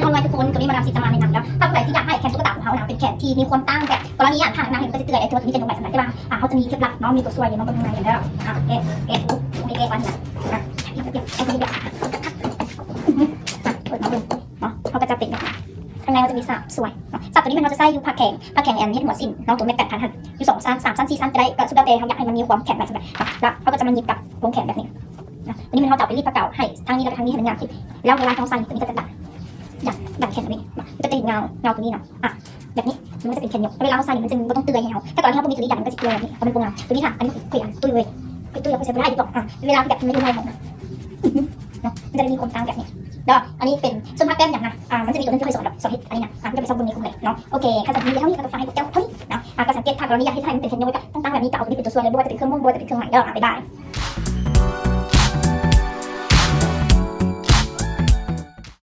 ເນາະ ທຸກຄົນ ໂຕນີ້ມາດາມຊິຈະມາແນະນຳເນາະ ຖ້າຜູ້ໃດທີ່ຢາກໃຫ້ແຂນຕຸກກະຕາຂອງເຮົານະ ເປັນແຂນທີ່ມີຄວາມຕ່າງແບບ ກໍລະນີອາ ຖ້າໜັງເຫັນມັນກໍຈະເຈື່ອຍໄດ໋ ແຕ່ວ່າຕົວນີ້ຈະຍົກໄດ້ສະບາຍ ແຕ່ວ່າ ອາ ເຮົາຈະມີເຄັດລັບເນາະ ມີຕົວຊ່ວຍຢູ່ເນາະ ເບິ່ງຂ້າງໃນກັນເດີ ອາ ເອ ເອ ໂອ້ ເອ ເອ ກ່ອນນະ ອາ ເປີດມາເບິ່ງເນາະ ເຮົາກໍຈະເປັນແບບນີ້ ຂ້າງໃນເຮົາຈະມີສາບຊ່ວຍເນາະ ສາບຕົວນີ້ແມ່ນເຮົາຈະໃຊ້ຢູ່ພາກແຂ້ງ ພາກແຂ້ງອັນເຮັດຫົວສິ້ນເນາະ ຕົວແມັດແປດພັນຫັ້ນ ຢູ່ສອງຊັ້ນ ສາມຊັ້ນ ສີ່ຊັ້ນກໍໄດ້ ກໍສຸດແລ້ວແຕ່ເຮົາຢາກໃຫ້ມັນມີຄວາມແຂນໄປຊັ້ນໃດ ແລ້ວເຮົາກໍຈະມາຫຍິບກັບວົງແຂນແບບນີ້ ນະ ຕົວນີ້ແມ່ນເຮົາຈະເອົາໄປລີດຜ້າກາວໃຫ້ທາງນີ້ ແລ້ວກໍທາງນີ້ໃຫ້ມັນງາມຂຶ້ນ ແລ້ວເວລາເຮົາໃສ່ຕົວນີ້ກໍຈະແບບ ດັນ ດັນແຂນແບບນີ້ ມັນກໍຈະເຫັນເງົາ ເງົາຕົວນີ້ເນາະ ອາ ແບບນີ້ ມັນກໍຈະເປັນແຂນຍົກ ເວລາເຮົາໃສ່ນີ້ມັນຈຶ່ງບໍ່ຕ້ອງເຈື່ອຍໃຫ້ເຮົາ ຖ້າຕອນທີ່ເຮົາບໍ່ມີຕົວນີ້ດັນ ມັນກໍຊິເຈື່ອຍແບບນີ້ ເພາະມັນບໍ່ງາມ ຕົວນີ້ຖ້າ ອັນນີ້ຂ້ອຍ ອາ ຕຸ້ຍເວີຍ ຕຸ້ຍ ເຮົາກໍໃສ່ບໍ່ໄດ້ ບໍ່ຕ້ອງ ອາ ເວລາທີ່ແບບມັນຢູ່ໃນຫ້ອງນະ ເນາະ ມັນຈະໄດ້ມີຄວາມຕ່າງແບບນີ້ ແລ້ວອັນນີ້ເປັນສ່ວນພາກແຕ້ມຫຍັງນະ ອາ ມັນຈະມີຕົວໜຶ່ງທີ່ຂ້ອຍສອນດອກ ສອນເຮັດອັນນີ້ນະ ອາ ມັນຈະໄປຊອກເບິ່ງໃນກຸ່ມເລີຍເນາະ ໂອເຄ ຄັນສຳລັບມື້ນີ້ເທົ່ານີ້ ກໍຝາກໃຫ້ພວກເຈົ້າເທົ່ານີ້ນະ ອາ ກໍສັງເກດ ຖ້າກໍລະນີຢາກເຮັດໃຫ້ມັນເປັນແຂນຍົກ ກໍຕ້ອງຕັ້ງແບບນີ້ ກໍເອົາຕົວນີ້ເປັນຕົວຊ່ວຍເລີຍ ບໍ່ວ່າຈະເປັນເຄື່ອງໂມ່ງ ບໍ່ວ່າຈະເປັນເຄື່ອງໄມ້ເດີ ອາ ບາຍບາຍ.